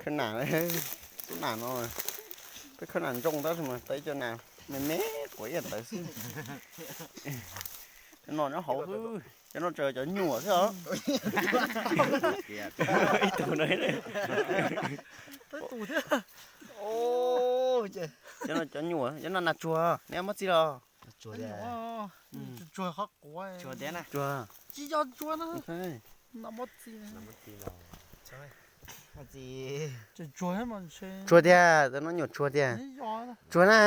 Khawb nam, tub nam no, peb khawb nam ntsooj tab sis mas tau ib co nas me me quav ib yam ntawd xwb. Cov no nyob hauv xwb, cov no tseem cov nyuam xwb os. Ib tug no. Cov no cov nyuam, cov no nas tsuag, neb muab txi los. Tsuag, tsuag, tsuag. Tsuag tiag, cov no nyuam tsuag tiag. Tsuag na.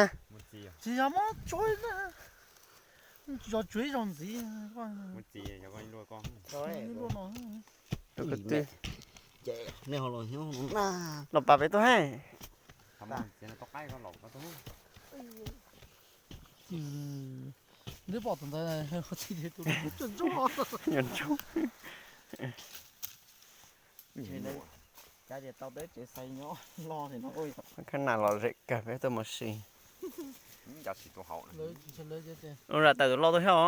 Los pas peb tuaj haib. Nyuam ntsoog. Cas tias tau peb tsev xais nyob loj li no. Khawb nam lom zem kawg, peb tuaj mus si. Ua zam tawm tus loj tuaj thiab os.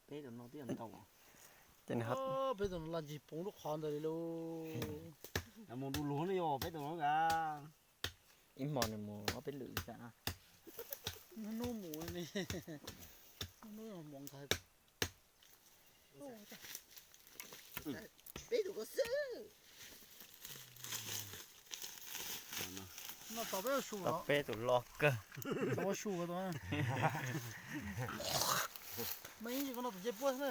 Peb tus no twb ntau. Peb tus no laj ntsig poob lub qhov ntawd li lauj. Mus du lug ne yog peb tus no a. Ib hmo nws mus ob peb lwm li cas. Hnub mus, hnub mus nqa. Peb tus ko xwb. No tau peb tus loj kawg. Tau ua su tau. Mas ib ntsis ko no tus ncej puab xwb na.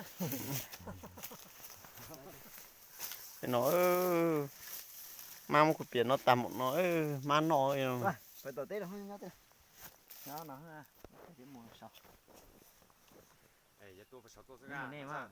No, mab muab kuv piam no tag mus no, mab noj. Nej mas.